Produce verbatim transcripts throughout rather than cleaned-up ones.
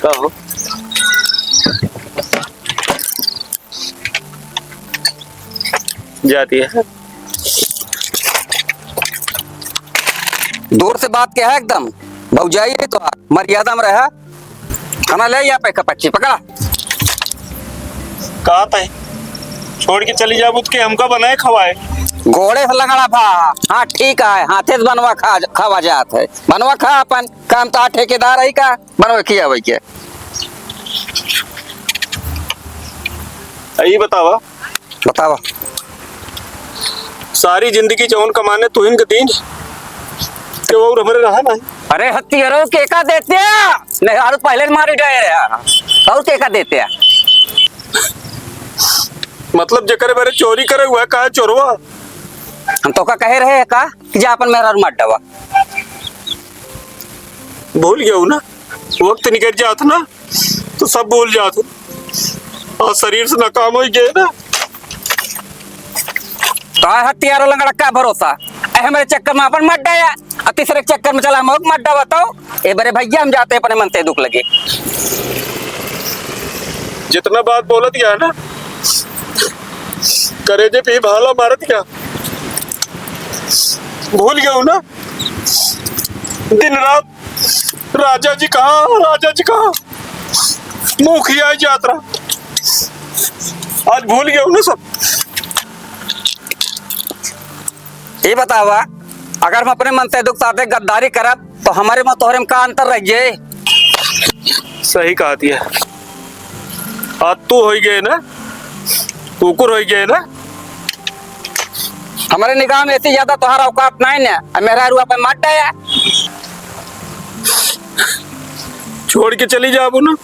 का हो? जाती है। दूर से बात क्या है एकदम? भौजाई है तो मर्यादा में रहा। खाना ले यहाँ पे कपच्ची पकड़ा। कहा था, छोड़ के चली जाबू तो के हमका बनाए खवाए? गोड़े से लंगड़ा भा। हाँ, ठीक है, हाथे से बनवा खा, खावा जात है। बनवा खा अपन, काम तो ठेकेदार है का? बनवा खिया भाई के। यही बतावा। बतावा। सारी जिंदगी जौन कमाने तुहिन के दीन, के वो हमरे रहा नहीं। अरे हत्ती, अरे के का देते हैं? नहीं, अरे पहले मारी डरे रहा। और के का देते हैं? मतलब जेकरे बारे चोरी करे हुआ है, कहा चोरवा? हम तो का कहे रहे हैं का कि जा अपन मेहरारू मार डवा। भूल गया हूँ ना, वक्त निकल जात ना तो सब भूल जात हूँ। और शरीर से नाकाम हो गए ना। तो हत्यारो लंगड़ा का भरोसा? ए, हमरे चक्कर में अपन मत डाया, और तीसरे के चक्कर में चला हम मत डावा। तो ए बरे भैया, हम जाते अपने मन से दुख लगे। जितना बात बोलत गया ना, करेजे पे भाला मारत गया। भूल गया हूँ ना, दिन रात राजा जी कहाँ, राजा जी कहाँ, मुखिया यात्रा। आज भूल गया हूँ ना सब। ये बतावा, अगर हम अपने मन से दुख साथे गद्दारी करब, तो हमारे में तोहरे में का अंतर रह जाए? सही कहा दिया। आज तू होई गए ना, कुकुर होई गए ना। हमारे निगाह में ऐसी ज्यादा तोहरा औकात नहीं ना, अब मेहरारू अपन मत डाया। छोड़ के चली जाबू ना,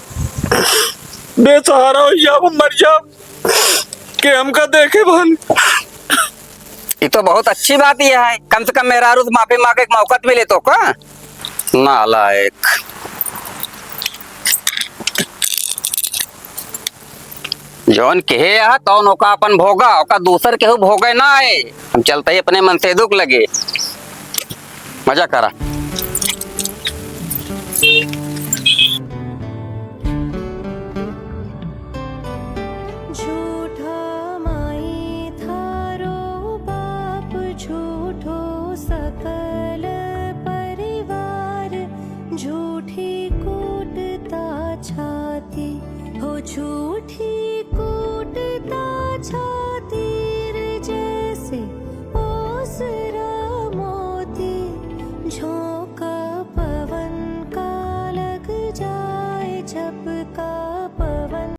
बेसहारा हो जाबू, मर जाब, के हमका देखे भल। ये तो बहुत अच्छी बात ये है, कम से कम मेहरारू से माफी मांगे के मौका तो मिले तो का। नालायक। जौन कहे है, तौन ओका अपन भोगा, ओका दूसर केहू भोगे ना आए। हम चलते ही अपने मन से दुख लगे। मजा करा।